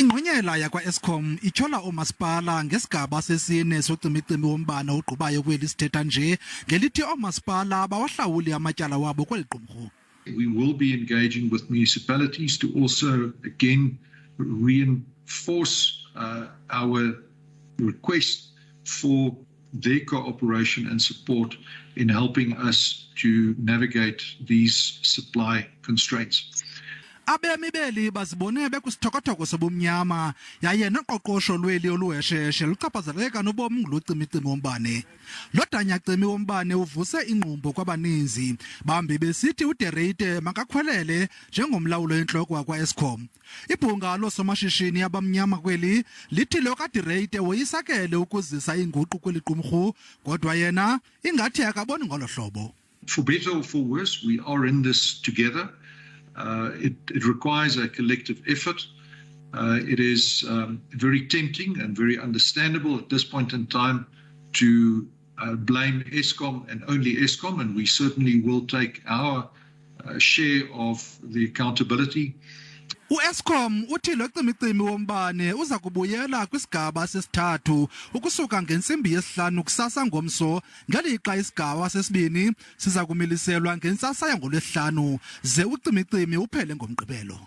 Ingqonyela yakwa-Eskom ityhola oomasipala ngesigaba sesine socimicimi wombane ogqubayo kweli sithetha nje ngelithi oomasipala bawahlawuli amatyala wabo kweli qumrhu. We will be engaging with municipalities to also again reinforce our request for their cooperation and support in helping us to navigate these supply constraints. Abemi beli bazibone bekwisithokothoko sobumnyama yaye noqoqosho lweli oluhesheshe luchaphazeleke kanobomi ngulo cimicimi wombane. Lo danyacimi wombane uvuse ingqumbo kwabaninzi, bambi besithi uDereite makakhwelele njengomlawuli oyintloko wakwa-Eskom. Ibhunga loosomashishini abamnyama kweli lithi lo kaDereite woyisakele ukuzisa iinguqu kweli qumrhu, kodwa yena ingathi akaboni ngolo hlobo. For better or for worse, we are in this together. It requires a collective effort. It is very tempting and very understandable at this point in time to blame Eskom and only Eskom, and we certainly will take our share of the accountability. UEskom uthi lo cimicimi wombane uza kubuyela kwisigaba sesithathu ukusuka ngentsimbi yesihlanu kusasa ngomso, ngelixa isigaba sesibini siza kumiliselwa ngentsasa yangoLwesihlanu ze ucimicimi uphele ngoMgqibelo.